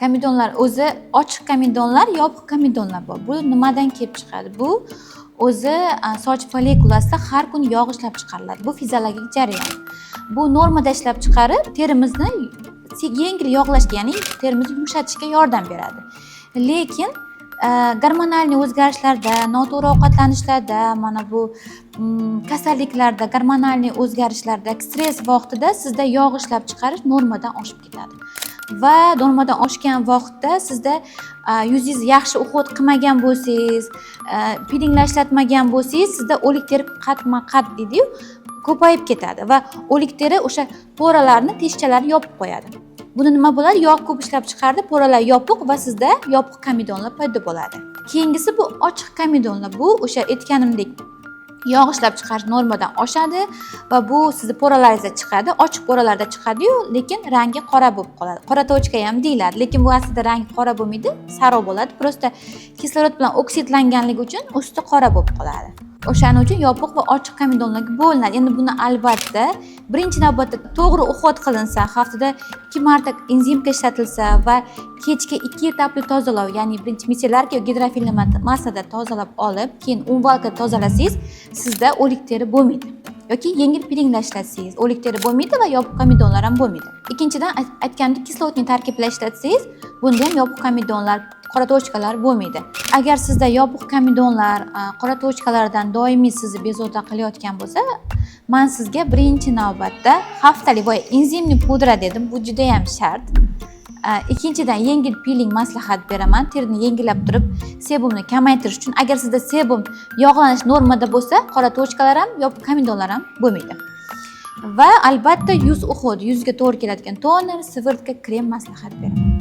Komedonlar o'zi, ochiq komedonlar, yopiq komedonlar bor. Bu nimadan kelib chiqadi? Bu o'zi soch follikulasida har kuni yog' ishlab chiqariladi. Bu fiziologik jarayon. Bu normada ishlab chiqarib, terimizni yengil yog'lashga, ya'ni terimizni yumshatishga yordam beradi. Lekin гормональный o'zgarishlarda, noto'g'ri ovqatlanishlarda, mana bu kasalliklarda, gormonalniy o'zgarishlarda, stress vaqtida sizda yog' ishlab chiqarish normadan oshib ketadi va normadan oshgan vaqtda sizda yuzingiz yaxshi уход qilmagan bo'lsangiz, pilinglar ishlatmagan bo'lsangiz, sizda o'lik teri qatma qat deydiyu, ko'payib ketadi va o'lik teri o'sha пора larni, teshikchalarni yopib qo'yadi. Buni nima bo'ladi? Yog' ko'p ishlab chiqardi, пора lar yopiq va sizda yopiq komedonlar paydo bo'ladi. Keyingisi bu ochiq komedonlar. Bu o'sha aytganimdek, yog' ishlab chiqarish normadan oshadi va bu sizni пора laringizda chiqadi, ochiq пора larda chiqadiyu, lekin rangi qora bo'lib qoladi. Qora точка ham deyiladi, lekin bu aslida rangi qora bo'lmaydi, sariq bo'ladi. Просто kislorod bilan oksidlanganligi uchun usti qora bo'lib qoladi. O'shaning uchun yopiq va ochiq komedonlarga bo'linadi. Endi buni albatta birinchi navbatda to'g'ri уход qilinsa, haftada 2 marta энзимка ishlatilsa va kechki ikki etapli tozalov, ya'ni birinchi мицеллярка yoki гидрофильный massada tozalab olib, keyin умывалка da tozalasangiz, sizda o'lik teri bo'lmaydi yoki yengil pilinglar ishlatsangiz, o'lik teri bo'lmaydi va yopiq komedonlar ham bo'lmaydi. Ikkinchidan, aytganimdek, кислотный tarkiblar ishlatsangiz, bunda ham yopiq komedonlar, qora точка lar bo'lmaydi. Agar sizda yopiq komedonlar, qora точка lardan doimiy sizni bezovta qilayotgan bo'lsa, man sizga birinchi navbatda haftalik, boya энзимный pudra dedim, bu judayam shart. Ikkinchidan, yengil piling maslahat beraman, terini yengillab turib, sebumni kamaytirish uchun. Agar sizda sebum, yog'lanish normada bo'lsa, qora точка lar ham, yopiq komedonlar ham bo'lmaydi. Va albatta yuz уход, yuzga to'g'ri keladigan toner, сыворотка, krem maslahat beraman.